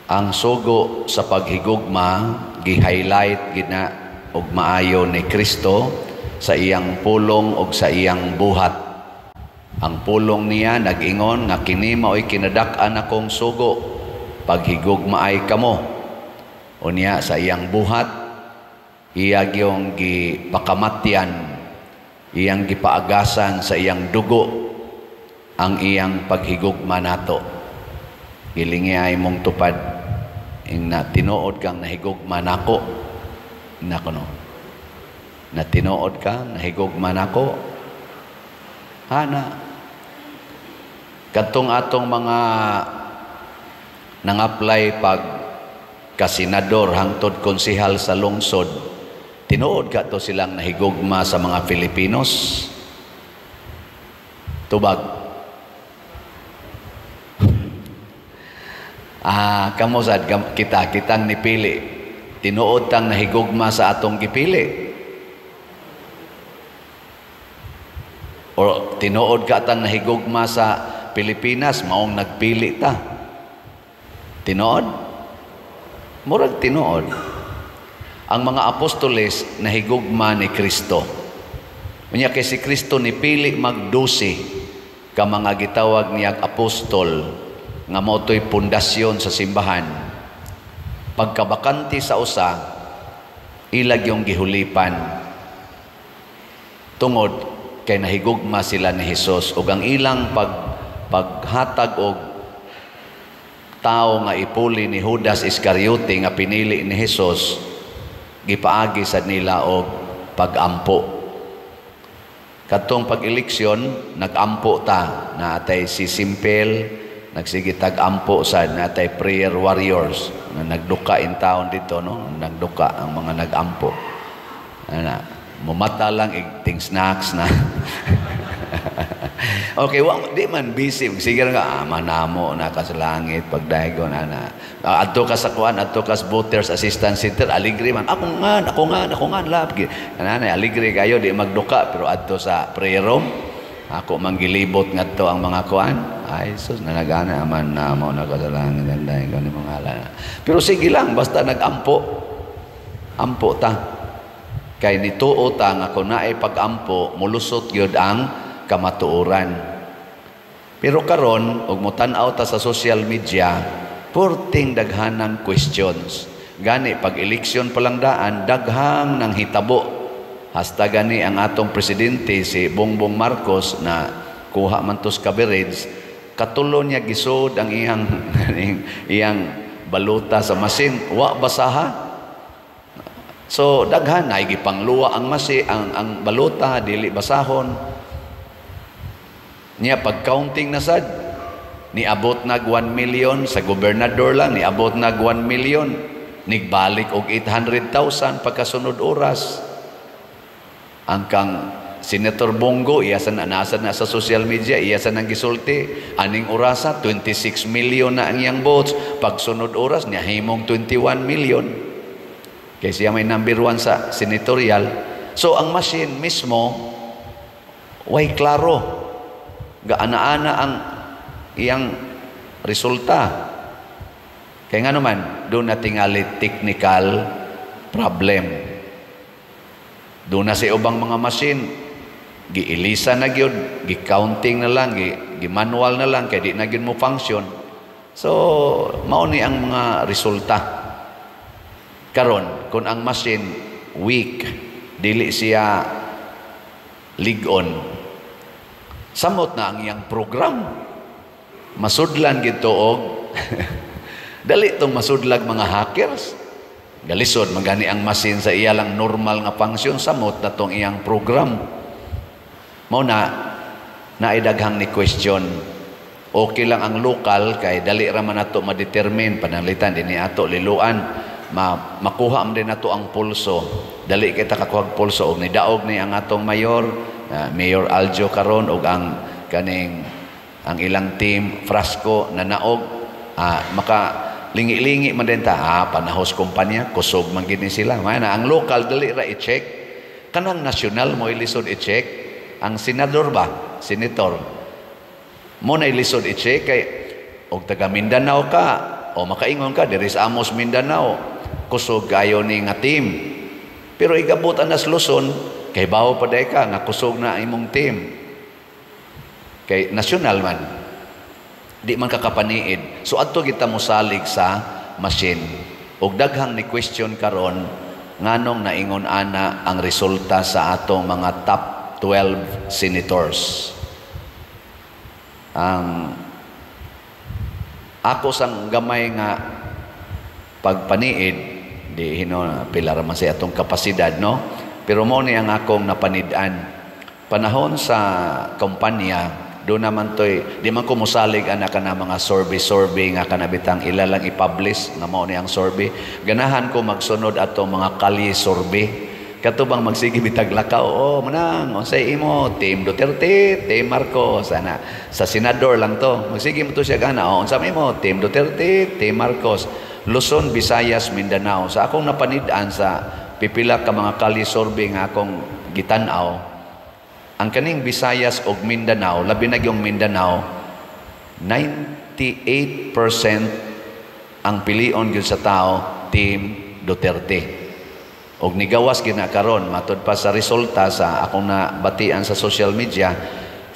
Ang sugo sa paghigugma gi-highlight gina og maayo ni Kristo sa iyang pulong ug sa iyang buhat. Ang pulong niya nag-ingon nga kini maoy kinadak-an akong sugo, paghigugmaay kamo. Unya sa iyang buhat, iya gyung gipakamatyan, iyang gipaagasan sa iyang dugo ang iyang paghigugma nato. Gilingi ay mong tupad ing na tinuod kang nahigugma nako. Nako no. Na tinuod ka nahigugma nako. Ana. Kadtong atong mga nang-apply pag kasenador hangtod konsehal sa lungsod, tinuod ka to silang nahigugma sa mga Filipinos? Tubag. Kamo sad kita kitang nipili. Tinuod tang nahigugma sa atong gipili. O tinuod ka tang nahigugma sa Pilipinas, maong nagpili ta. Tinuod? Murag tinuod. Ang mga apostoles nahigugma ni Kristo. Unya kay si Kristo nipili magdusi ka mga gitawag niyag apostol nga mao to'y pundasyon sa simbahan. Pagkabakanti sa usa, ilag yung gihulipan tungod kay nahigugma sila ni Hesus ug ang ilang paghatag og tao nga ipuli ni Judas Iscariote nga pinili ni Hesus, gipaagi sad nila og pagampo. Kadtong pag-eleksyon, nagampo ta, naatay si Simpel, nagsige tag-ampo sad, natay prayer warriors nga nagduka in town dito, no? Nagduka ang mga nagampo. Ana, mumata lang igting snacks na. Okay, wa di man busy, sige nga manamo na ka sa langit pagdaygon ana. Adto ka sa kuan, adto ka sa Voters Assistance Center, aligre man. Ako nga, ako nga, ako nga lab. Ana, aligre kayo di magduka, pero adto sa prayer room ako manggilibot ngadto ang mga kuan. Ay sus, nanagana man namo na ka sa langit daygon ni mga ala. Pero sige lang, basta nagampo. Ampo ta. Kay nituo ta nga kung naay pag-ampo, mulusot gyud ang kamatuoran. Pero karon og motan-aw ta sa social media, purting daghanang questions. Gani pag eleksyon pa lang daan, daghang nang hitabo. Hasta gani ang atong presidente si Bongbong Marcos na kuha man tos coverage, katulo niya gisod ang iyang iyang baluta sa masin, wa basaha. So daghan ay gipangluwa ang masi ang baluta dili basahon. Niya pag counting na sad, niabot nag 1 million sa gobernador lang, niabot nag 1 million, nigbalik og 800,000 pagkasunod oras. Ang kang Senator Bongo, iyasan na nasa na sa social media, iyasan ang gisulti, aning orasa 26 million na ang iyang votes, pagsunod oras niya himong 21 million. Kay siya may number 1 sa senatorial. So ang machine mismo way klaro. Gaana-ana ang iyang resulta. Kaya nga naman, doon na tingali technical problem. Doon na sa ubang mga machine, giilisa na gyud, gi-counting na lang, gi-manual na lang, kay di na gyud mo function. So, mao ni ang mga resulta. Karon, kung ang machine weak, dili siya lig-on, samot na ang iyang program. Masudlan gito og dali tong masudlag mga hackers. Galisod magani ang machine sa iya lang normal nga function, samot na tong iyang program. Mao na naay daghang ni question. Okay lang ang local kay dali ra man ato ma-determine, pananglitan dinhi ato liluan, makuha man din nato ang pulso. Dali kita kakuha pulso og nidaog ni ang atong mayor, Mayor Aljo karon og ang kaning ang ilang team Frasco nanaog, maka lingi-lingi man din ta, panahos kumpanya, kusog man gid ni sila. May na ang local dali ra i-check. Kanang national mo ilisod i-check. Ang senador ba, senator mo na ilisod i-check kay og taga Mindanao ka, O makaingon ka diri sa Amos Mindanao, kusog kayo ni nga team. Pero igabot anas Luzon, kay bawo pa day ka nga kusog na imong team. Kay national man. Di man kakapaniid. So adto kita mosalig sa machine. Og daghang ni question karon, nganong naingon ana ang resulta sa atong mga top 12 senators? Ang ako sang gamay nga pagpaniid, di hino pila ra man sa atong kapasidad, no? Pero mo ni ang akong napanid-an panahon sa kampanya. Do naman toy di man ko mosalig ana kana mga survey survey nga kanabitang ila lang i-publish nga mao ni ang survey. Ganahan ko magsunod ato mga kalye survey, kato bang magsige bitag lakaw, "Oh, manang, unsay imo team, Duterte, team Marcos?" Ana sa senador lang to, magsige mo to siya gana, "Oh, unsa imo team, Duterte, team Marcos?" Luzon, Visayas, Mindanao, sa akong napanid-an sa pipila ka mga kalye survey nga akong gitan-aw, ang kaning Visayas ug Mindanao, labi na yung Mindanao, 98% ang pilion gyud sa tao, Team Duterte. Og nigawas gyud na karon, matud pa sa resulta sa akong nabatian sa social media,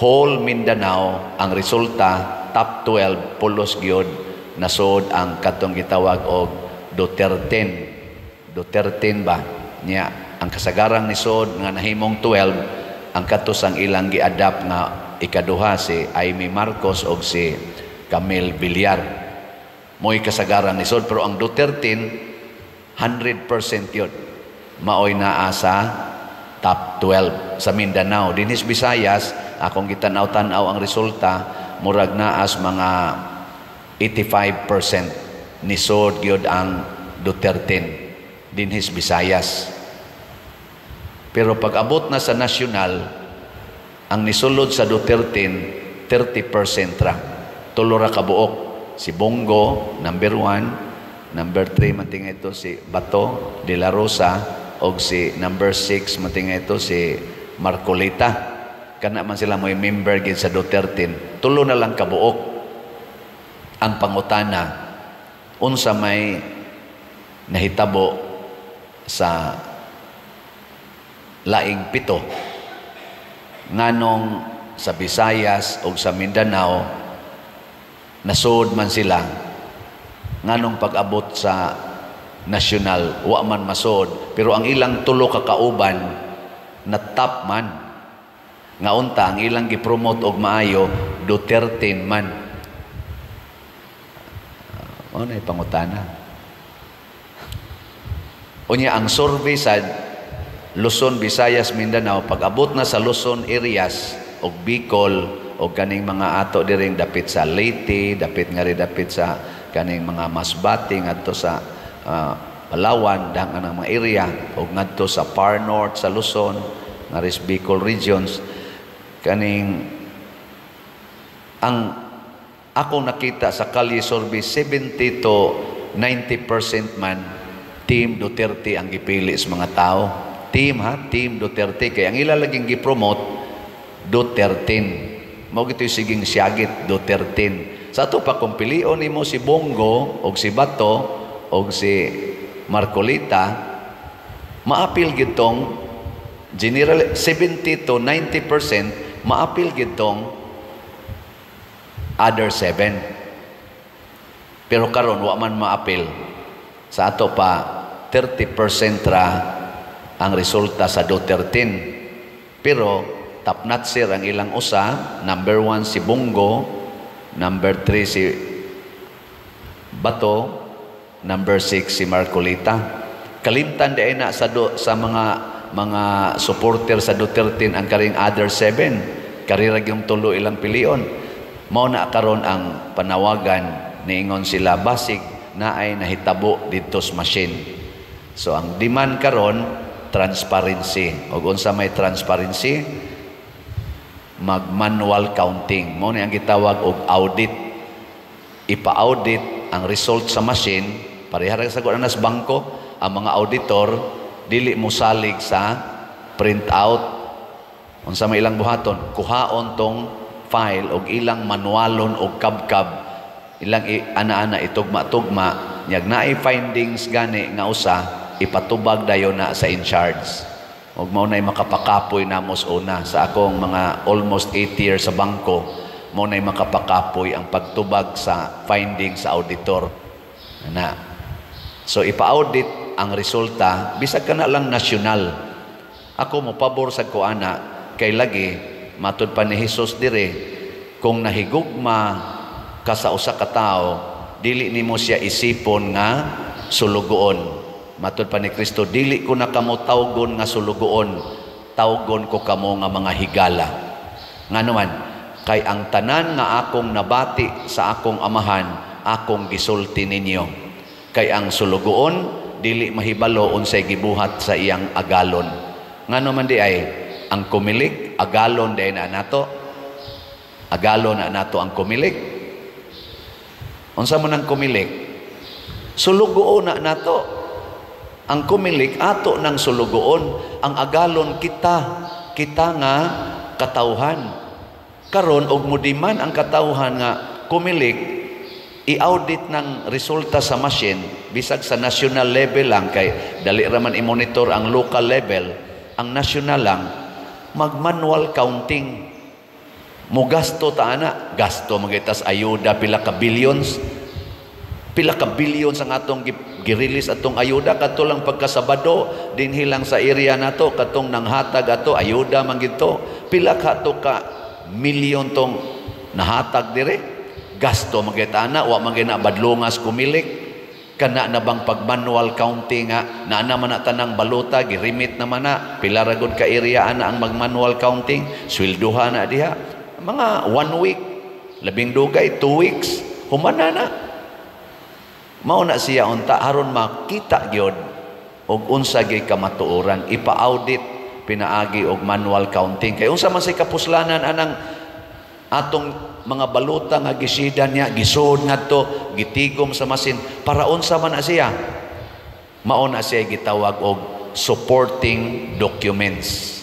whole Mindanao ang resulta top 12 pulos gyud nasod ang katong gitawag og Duterte. Duterte ba? Nya ang kasagarang nisod nga nahimong 12, ang kato sang ilang gi-adapt nga ikaduha, si Imee Marcos og si Camille Villar. Mo'y kasagaran nisod, pero ang Duterte 100% yun. Maoy naa sa top 12 sa Mindanao. Dinhis Visayas, akong gitanaw-tanaw ang resulta, murag naas mga 85% nisod gyud ang Duterte dinhis Visayas. Pero pag abot na sa national, ang nisulod sa Duterte 30% ra. Tulo ra kabuok. Si Bong Go, number 1, number 3 matinga ito si Bato de la Rosa, og si number 6 matinga ito si Marcoleta. Kana man sila mo'y member gid sa Duterte. Tulo na lang kabuok. Ang pangutana, unsa may nahitabo sa laing pito? Nganong sa Visayas o sa Mindanao nasud man sila, nganong pag-abot sa national wa man masud, pero ang ilang tulo ka kauban na top man, nga unta ang ilang gipromote og maayo Duterte man? Ano na pangutana? Unya ang survey sa Luzon, Visayas, Mindanao, pag abot na sa Luzon areas og Bicol og kaning mga ato diring dapit sa Leyte, dapit nga rin dapit sa kaning mga Masbate ngadto sa Palawan, dahang ang mga area og ngadto sa far north sa Luzon, nga ris Bicol regions, kaning ang ako nakita sa kalye survey, 70 to 90% man Team Duterte ang gipili sa mga tao. Team ha, Team Duterte, kay ang ila laging gipromote Duterte. Mao gito'y siging siyagit Duterte. Sa ato pa kung pilion nimo si Bong Go og si Bato og si Marcoleta, maapil gid tong general 70 to 90%, maapil gid tong other seven. Pero karon wa man maapil. Sa ato pa 30% ra ang resulta sa Duterte. Pero top notcher ang ilang usa, number 1 si Bong Go, number 3 si Bato, number 6 si Marcoleta. Kalimtan di na sa mga supporter sa Duterte ang karing other seven. Karira yung tulo ilang pilion. Mao na karon ang panawagan, niingon sila basig na ay nahitabo didto sa machine. So ang demand karon, transparency. Og unsa may transparency? Mag-manual counting. Mao ni ang gitawag og audit. Ipa-audit ang result sa machine, pareha ra sa kuan sa bangko, ang mga auditor dili mo salig sa print out. Unsa may ilang buhaton? Kuhaon tong file og ilang manualon og kabkab. Ilang ana-ana itugma-tugma, nyag naay findings gani nga usa, ipatubag dayon na sa in charge. Ug mao nay makapakapoy namo sa una. Sa akong mga almost 8 years sa bangko, mao nay makapakapoy ang pagtubag sa findings sa auditor. Ana. So ipa-audit ang resulta bisag kana lang nasyonal. Ako mo pabor sa kuana kay lagi matud pa ni Jesus dire, kung nahigugma ka sa usa ka tawo, dili nimo siya isipon nga sulugoon. Matud pa ni Kristo, "Dili ko na kamo tawgon nga sulugoon, tawgon ko kamo nga mga higala." Ngano man? Kay ang tanan nga akong nabati sa akong Amahan, akong gisulti ninyo. Kay ang sulugoon dili mahibalo unsay gibuhat sa iyang agalon. Ngano man di ay ang Comelec, agalon diay na nato? Agalon na nato ang Comelec. Unsa man ang Comelec? Sulugoon na nato. Ang Comelec ato ng sulugoon, ang agalon kita, kita nga katawhan. Karon og mudiman ang katawhan nga Comelec, i-audit ng resulta sa machine bisag sa national level lang, kay dali ra man i-monitor ang local level, ang national lang, mag-manual counting. Mugasto ta ana, gasto magitas ayuda, pila ka billions, pila ka billions ang atong gi-release atong ayuda kadto lang pagkasabado dinhi lang sa area nato, katong nanghatag ato ayuda man gito, pila ka to ka milyon tong nahatag dire. Gasto magita ana, wa man gina badlongas Comelec. Kana na bang pag manual counting nga naa naman na tanang baluta, girimit naman na, pila ra gud ka area ana ang mag manual counting, swelduha na diha mga one week, labing dugay 2 weeks, humana na. Mao na siya unta aron makita gyud og unsa gyud kamatuoran, ipa-audit pinaagi og manual counting, kay unsa man say kapuslanan anang atong mga baluta nga gisida niya, gisod ngadto, gitigom sa masin, para unsa man na siya? Mao na siya gitawag og supporting documents.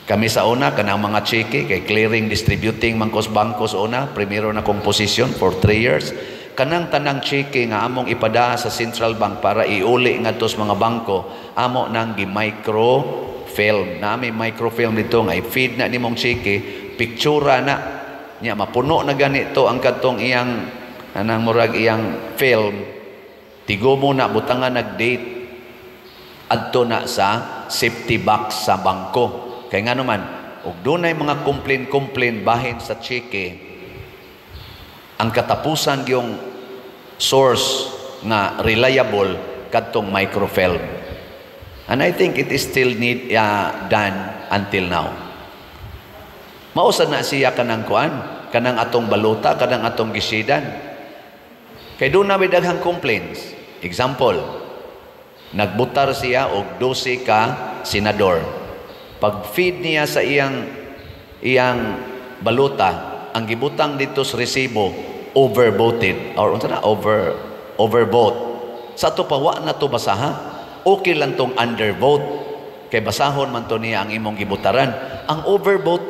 Kami sa una, kanang mga cheque, kay clearing, distributing man kos bangko sa una, primero na kong posisyon for 3 years. Kanang tanang cheque nga among ipada sa central bank para iuli ngadto sa mga bangko, amo nang gi-microfilm. Na may microfilm dito nga i-feed na nimong cheque, pictura na niya, mapuno na ganito ang kadtong iyang anang murag iyang film. Tigomo na, butangan nag-date, adto na sa safety box sa bangko. Kay ngano man, og dunay mga complain-complain bahin sa cheque, ang katapusan yung source nga reliable kadtong microfilm. And I think it is still need done until now. Mausa na siya kanang kuan, kanang atong baluta, kanang atong gisidan. Kay doon na may daghang complaints. Example, nagbutar siya og 12 ka senador. Pag feed niya sa iyang iyang baluta, ang gibutang dito sa resibo, overvoted or unsa na, overvote. Sa ato pa, wa na to basaha. Okay lang tong undervote kay basahon man to niya ang imong gibutaran. Ang overvote,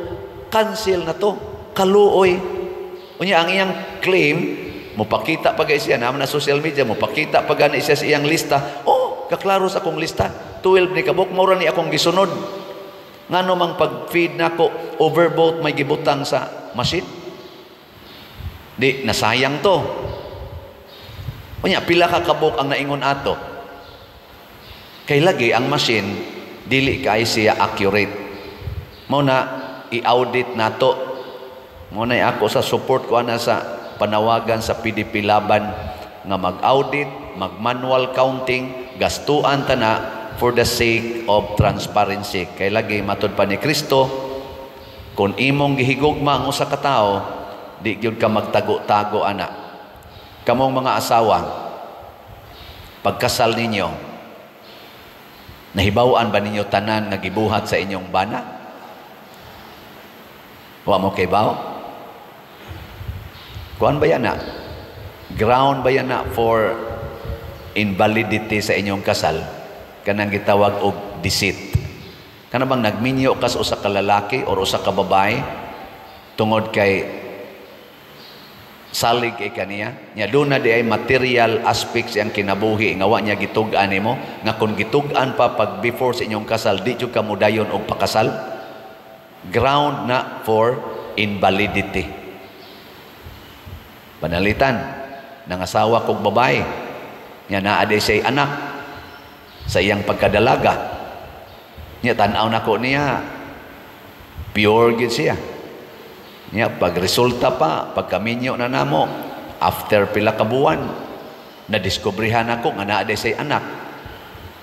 cancel na to. Kaluoy. Unya ang iyang claim, mopakita pa gay siya naman na social media, mopakita pa gani siya sa iyang lista. "Oh, kaklaro sa akong lista. 12 ni kabuk, mao ra ni akong gisunod. Ngano mang pag-feed nako, overvote may gibutang sa machine?" Di nasayang to. Unya pila ka kabuk ang naingon ato? Kay lagi ang machine dili kay siya accurate. Mao na i-audit nato. Mao na ako sa support ko ana sa panawagan sa PDP Laban nga mag-audit, mag-manual counting, gastuan ta na for the sake of transparency. Kay lagi matud pa ni Kristo, kung imong gihigugma ang usa ka tawo, di gyud ka magtago-tago ana. Kamong mga asawa, pagkasal ninyo, nahibaw-an ba ninyo tanan nga gibuhat sa inyong bana? Wa mo kaybaw? Kuan ba yan na? Ground ba yan na for invalidity sa inyong kasal? Kanang gitawag og deceit. Kana bang nagminyo ka sa usa ka lalaki or usa ka babae tungod kay Salig kay kaniya. Nya duna diay material aspects iyang kinabuhi nga wa niya gitug-an nimo, nga kung gitug-an pa pag before sa inyong kasal, di jud ka modayon og pakasal. Ground na for invalidity. Panalitan, nangasawa kog babae, nya naa diay siya'y anak sa iyang pagkadalaga. Nya tan-aw nako niya, pure gid siya. Nya pag resulta pa, pagkaminyo na namo, after pila ka buwan, nadiskubrihan ako nga naa diay siya'y anak.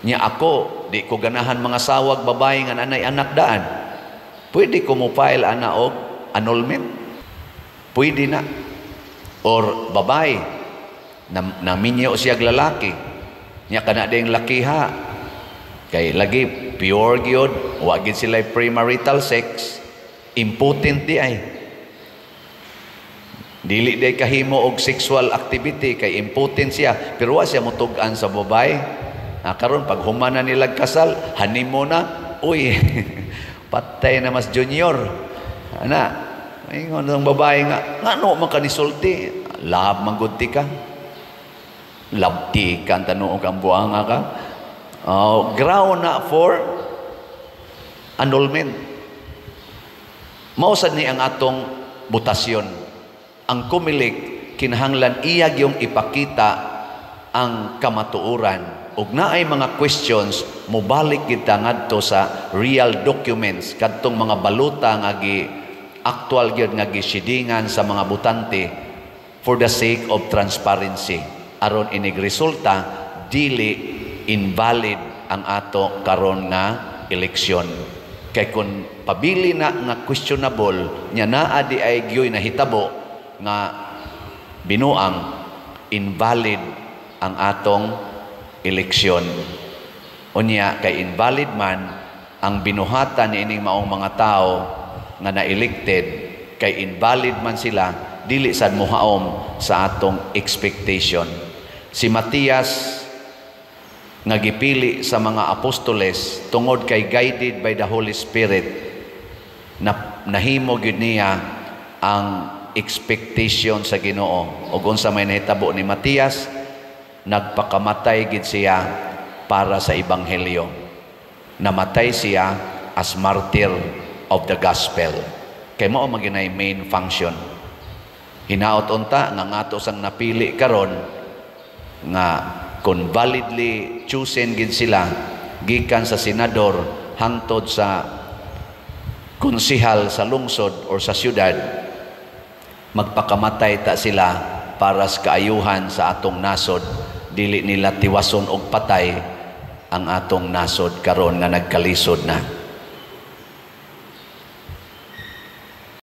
Nya ako, di ko ganahan mangasawag babae nga naay anak daan. Pwede ko mo file ana og annulment. Pwede na. Or babae, na, naminyo siya lalaki. Nya kana ding lakiha. Kay lagi pure gyud, wa gid sila premarital sex, impotent diay. Dili diay kahimo og sexual activity kay impotent siya, pero wa siya mutug-an sa babae. Ah, karon pag human na nila kasal, honeymoon na, uy, patay na mas junior. Ana, ingon ang babae nga, ngano man ka nisulti? Love man gud ti ka. Love ti ka, ang tanuong kang buanga ka. Oh, ground na for annulment. Mao sad ni ang atong botasyon. Ang Comelec kinahanglan iya yung ipakita ang kamatuoran ug naay mga questions, mobalik kita ngadto sa real documents, kadtong mga baluta nga gi actual gyud nga gisidingan sa mga botante, for the sake of transparency, aron inig resulta dili invalid ang ato karon nga eleksyon. Kay kun pabili na nga questionable, nya naa diay gyoy nahitabo nga binuang, invalid ang atong eleksyon. Unya kay invalid man ang binuhatan ni ining maong mga tao nga na-elected, kay invalid man sila, dili sad mohaom sa atong expectation. Si Matias nga gipili sa mga apostoles tungod kay guided by the Holy Spirit, na nahimo gyud niya ang expectation sa Ginoo. Ug unsa may nahitabo ni Matias? Nagpakamatay gid siya para sa ebanghelyo. Namatay siya as martyr of the gospel, kay mao man ginay main function. Hinaot unta nga ngato sang napili karon nga kung validly chosen gid sila gikan sa senador hangtod sa konsihal sa lungsod or sa syudad, magpakamatay ta sila para sa kaayuhan sa atong nasod. Dili nila tiwason og patay ang atong nasod karon nga nagkalisod na.